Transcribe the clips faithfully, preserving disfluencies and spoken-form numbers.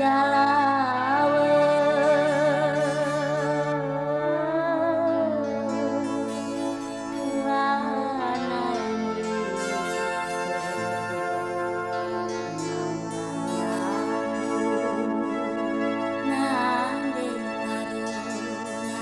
Jalawen, lanai nande karuna.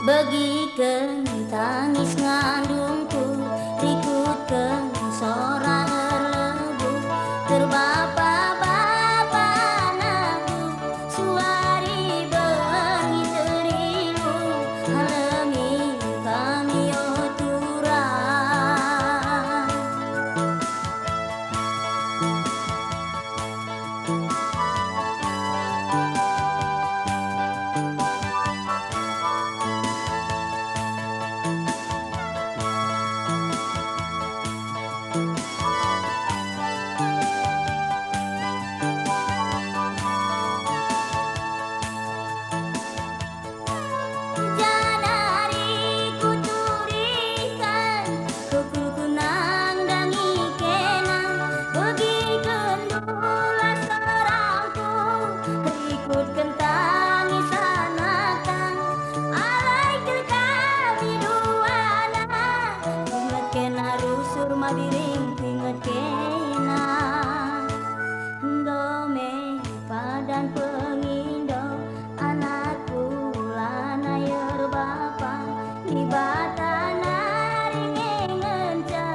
Begiken tangis ngandungku, rikutken sora erlebuh, terbapa-bapa anakku, suari bengi terilu, halemi kami, o turang. Janari kuturiken, ukurku nandangi kena, begikenndulah sorangku, rikutken tangis anakta, alai kel kami duana, inget kena rusur Mabiring, inget kena. Ndome padan pengindo, anakku lanai erbapa, Dibata nari nge ngenca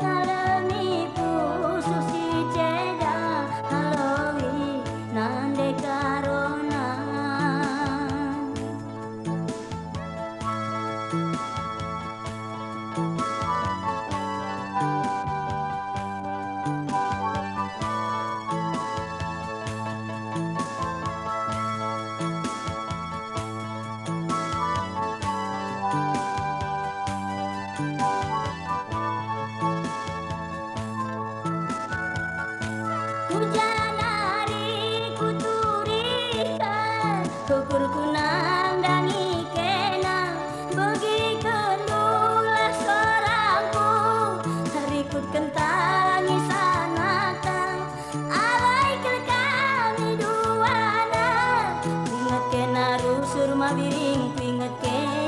ngalemi pusuh si ceda, haloi nande karona. Ku janari kuturiken, ukurku nandangi kena, begikenndulah sorangku, rikutken tangis anakta, alai kel kami duana, inget kena rusur Mabiring, inget kena.